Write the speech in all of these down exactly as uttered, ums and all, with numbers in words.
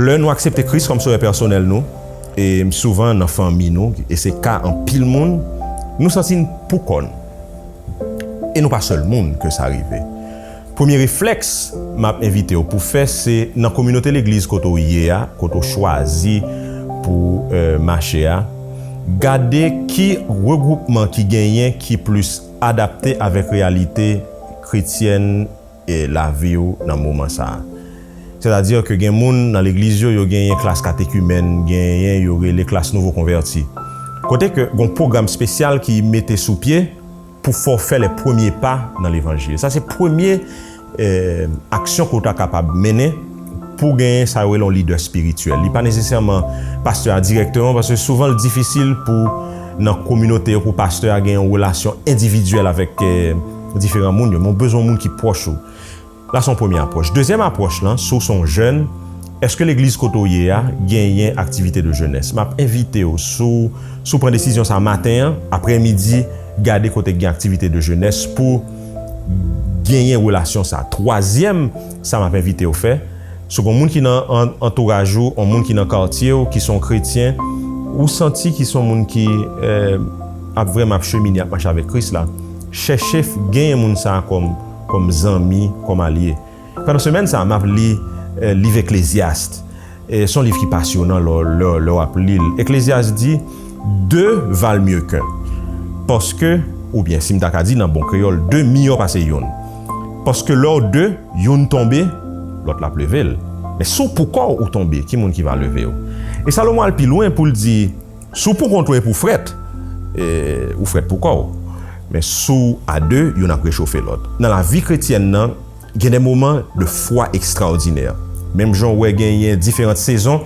Lè nou aksepte Kris kòm Sovè pèsonèl nou, e souvan nan fanmi nou, e se ka anpil moun, nou santi n poukò n. E nou pa sèl moun ke sa rive. Premye reflèks m ap envite w pou fè, se nan kominote legliz kote w ye a, kote w chwazi pou, eh, mache a, gade ki regwoupman ki genyen ki plis adapte avèk reyalite kretyèn e lavi w nan moman sa a. Sètadi ke gen moun nan legliz yo, yo genyen klas katekimèn, genyen yo rele klas nouvo konvèti. Kote ke gon pwogram espesyal ki mete sou pye pou fè w fè lè premye pa nan levanjil. Sa se premye, eh, aksyon ke w ta kapab mennen pou genyen sa yo rele yon lidè espirityèl. Li pa nesesèman pastè a dirèkteman, paske souvan l difisil pou nan kominote yo pou pastè a gen yon relasyon endividyèl avèk, eh, diferan moun yo, men w bezwen yon moun ki pwòch ou. La se yon premye apwòch. Dezyèm apwòch lan, si w se yon jèn, èske legliz kote w ye a genyen aktivite de jenès? M ap envite w, si w, si w pran desizyon sa maten an, aprèmidi, gade kote k gen aktivite de jenès pou genyen relasyon sa. Twazyèm, sa m ap envite w fè, si w gen yon moun ki nan an-, antouraj ou, yon moun ki nan katye w, ki se yon kretyen, ou santi ki se yon moun ki, eh, ap vrèman ap chemine, ap mache avèk Kris la, chèche f-, genyen moun sa a kòm, kòm zanmi, kòm alye. Pandan semèn sa a, m ap li, eh, liv Eklezyas. E se yon liv ki pasyonan lè, lè, lè w ap li l. Eklezyas di, deux valent mieux qu'un. Paske, oubyen si m ta ka di nan bon kreyòl, de miyò pase youn. Paske lè w de, youn tonbe, lòt la ap leve l. Men si w poukò w tonbe, ki moun ki va leve w? E Salomon al pi lwen pou l di, si w poukont ou epi w frèt, e, ou frèt poukò w. Men si w a de, youn ap rechofe lòt. Nan lavi kretyèn nan, gen de moman de fwa ekstraòdinè. Menm jan w wè genyen diferan sezon,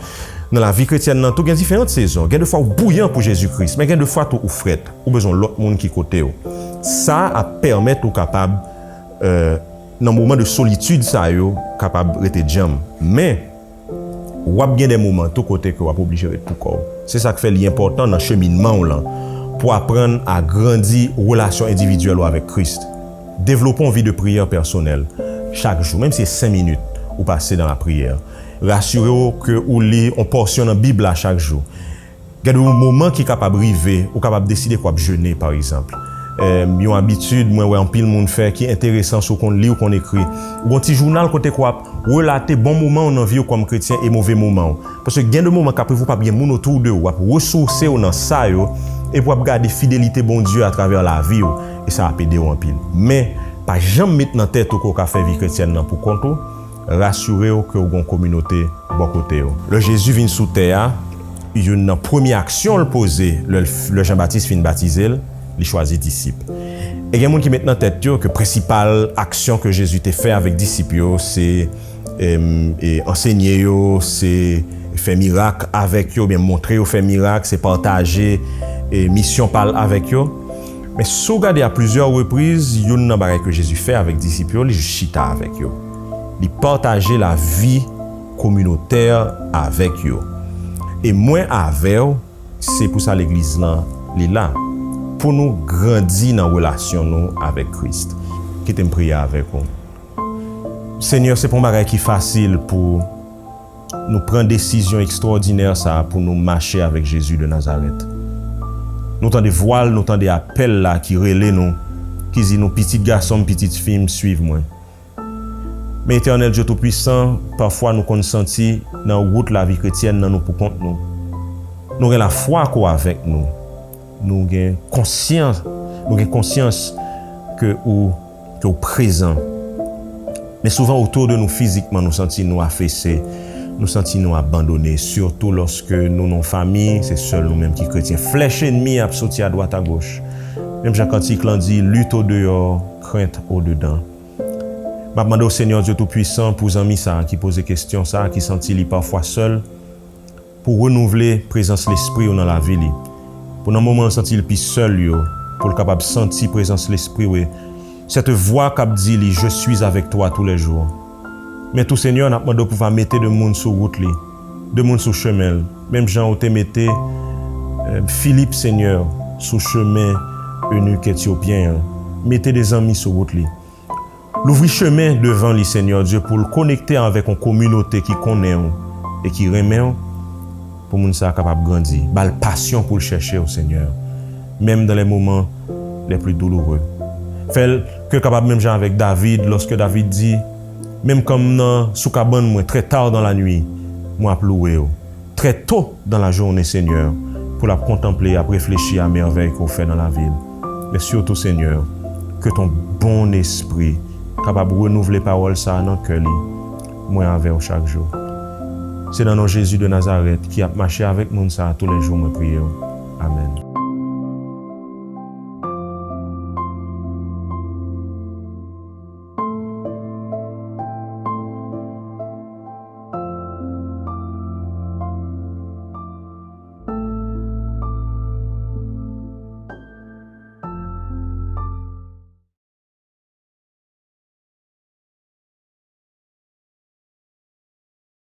nan lavi kretyèn nan tou gen diferan sezon. Gen de fwa w bouyan pou Jezi Kris, men gen de fwa tou ou frèt. Ou bezwen lòt moun ki kote w. Sa ap pèmèt ou kapab, eh, nan moman de solitid sa yo, kapab rete djanm. Men, w ap gen de moman tou kote ke w ap oblije ret poukò w. Se sa k fè li enpòtan nan cheminman w lan pou aprann a grandi relasyon endividyèl ou avèk Kris. Devlope yon vi de priyè pèsonèl chak jou, menm si se senk minit ou pase nan lapriyè. Rasire w ke ou li yon pòsyon nan Bib la chak jou. Gen de moman ki kapab rive, ou kapab deside ke w ap jene, pa egzanp. Em, yon abitid mwen wè anpil moun fè ki enteresan, si w konn li, w konn ekri. Ou gen yon ti jounal kote ke w ap relate bon moman w nan vi w kòm kretyen e move moman w. Paske gen de moman k ap rive, ou p ap gen moun otou de w, w ap resouse w nan sa yo, epi w ap gade fidelite Bondye atravè lavi w, e sa ap ede w anpil. Men, pa janm met nan tèt ou ke w ka fè vi kretyèn nan pou kont ou. Rasire w ke w gen yon kominote bò kote w. Lè Jezi vin sou tè a, youn nan premye aksyon l poze lè, lè Jan Batis fin batize l, li chwazi disip. E gen moun ki met nan tèt yo ke prensipal aksyon ke Jezi te fè avèk disip yo, se, em, e, ansenye yo, se fè mirak avèk yo, oubyen montre yo fè mirak, se pataje, e, misyon pa l avèk yo. Men si w gade a plizyè repriz, youn nan bagay ke Jezi fè avèk disip yo, li jis chita avèk yo. Li pataje lavi kominotè avèk yo. E mwen avè w, se pou sa legliz lan, li la. Pou nou grandi nan relasyon nou avèk Kris. Kite m priye avèk ou. Senyè, se pa yon bagay ki fasil pou nou pran desizyon ekstwòdinè sa a pou nou mache avèk Jezi de Nazarèt. Nou tande vwa l, nou tande apèl la ki rele nou, ki di nou, "Pitit gason m, pitit fi m, suiv mwen." Men Etènèl Dye Toupisan, pafwa nou konn santi nan wout lavi kretyèn nan nou poukont nou. Nou gen lafwa ke w avèk nou. Nou gen konsyans, nou gen konsyans ke ou, ke w prezan. Men souvan otou de nou fizikman, nou santi nou afese, nou santi nou abandone, sitou lòske nou nan yon fanmi, se sèl nou menm ki kretyen. Flèch ènmi ap soti adwat agoch. Menm jan kantik lan di, "Lutte au dehors, crainte au dedans." M ap mande w, Senyè Dye Toupisan, pou zanmi sa a ki poze kesyon sa a, ki santi li pafwa sèl, pou w renouvle prezans Lespri w nan lavi li. Pou nan moman l santi l pi sèl yo, pou l kapab santi prezans Lespri w, cette voix k ap di li, "Je suis avec toi tous les jours." Men tou, Senyè, n ap mande w pou w va mete de moun sou wout li, de moun sou chemen l, menm jan w te mete, eh, Filip, Senyè, sou chemen enik etyopyen an. Mete de zanmi sou wout li. Louvri chemen devan li, Senyè Dye, pou l konekte avèk yon kominote ki konnen w, e ki renmen w, pou moun sa a kapab grandi. Ba l pasyon pou l chèche w, Senyè, menm dans les moments les plus douloureux. Fè l ke l kapab menm jan avèk David, lòske David di, menm kan m nan sou kabann mwen, très tard dans la nuit, mwen ap louwe w. Très tôt dans la journée, Senyè, pou l ap kontanple, ap reflechi a mèvèy ke w fè nan lavi l. Men sitou, Senyè, ke ton bon espri kapab renouvle pawòl sa a nan kè li. Mwen avè w chak jou. Se nan non Jezi de Nazarèt ki ap mache avèk moun sa a toulejou mwen priye w. Amèn.